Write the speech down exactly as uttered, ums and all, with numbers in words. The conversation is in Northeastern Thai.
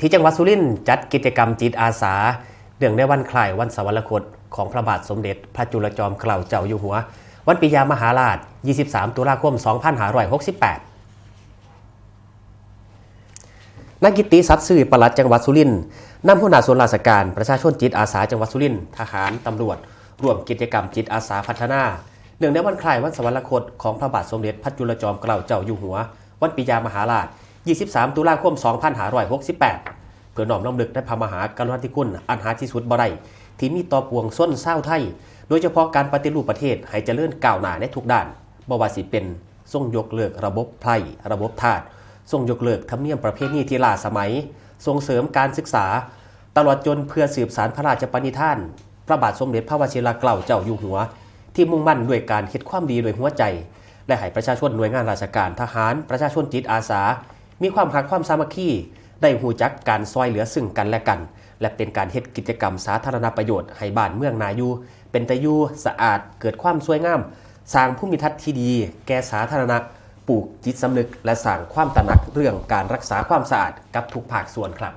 ที่จังหวัดสุรินทร์จัดกิจกรรมจิตอาสา เนื่องในวันคล้ายวันสวรรคตของพระบาทสมเด็จพระจุลจอมเกล้าเจ้าอยู่หัว วันปิยามหาราช ยี่สิบสาม ตุลาคม สองพันห้าร้อยหกสิบแปด นายกิตติ สัตย์ซื่อ ปลัดจังหวัดสุรินทร์นำหัวหน้าส่วนราชการ ประชาชนจิตอาสาจังหวัดสุรินทร์ ทหาร ตำรวจ ร่วมกิจกรรมจิตอาสาพัฒนา เนื่องในวันคล้ายวันสวรรคตของพระบาทสมเด็จพระจุลจอมเกล้าเจ้าอยู่หัว วันปิยามหาราช ยี่สิบสาม ตุลาคม สองพันห้าร้อยหกสิบแปด เพื่อน้อมรำลึกในพระมหากรุณาธิคุณอันหาที่สุดบ่ได้ ที่มีต่อปวงชนชาวไทย โดยเฉพาะการปฏิรูปประเทศให้เจริญก้าวหน้าในทุกด้าน บ่ว่าสิเป็นทรงยกเลิกระบบไพร่ ระบบทาส ทรงยกเลิกธรรมเนียมประเพณีที่ล้าสมัย ส่งเสริมการศึกษา ตลอดจนเพื่อสืบสานพระราชปณิธาน พระบาทสมเด็จพระวชิรเกล้าเจ้าอยู่หัว ที่มุ่งมั่นด้วยการเฮ็ดความดีด้วยหัวใจ และให้ประชาชนหน่วยงานราชการทหาร ประชาชนจิตอาสา มีความฮักความสามัคคี ได้ฮู้จักการซอยเหลือซึ่งกันและกัน และเป็นการเฮ็ดกิจกรรมสาธารณประโยชน์ให้บ้านเมืองน่าอยู่ เป็นตาอยู่ สะอาด เกิดความสวยงาม สร้างภูมิทัศน์ที่ดีแก่สาธารณะ ปลูกจิตสำนึก และสร้างความตระหนักเรื่องการรักษาความสะอาดกับทุกภาคส่วนครับ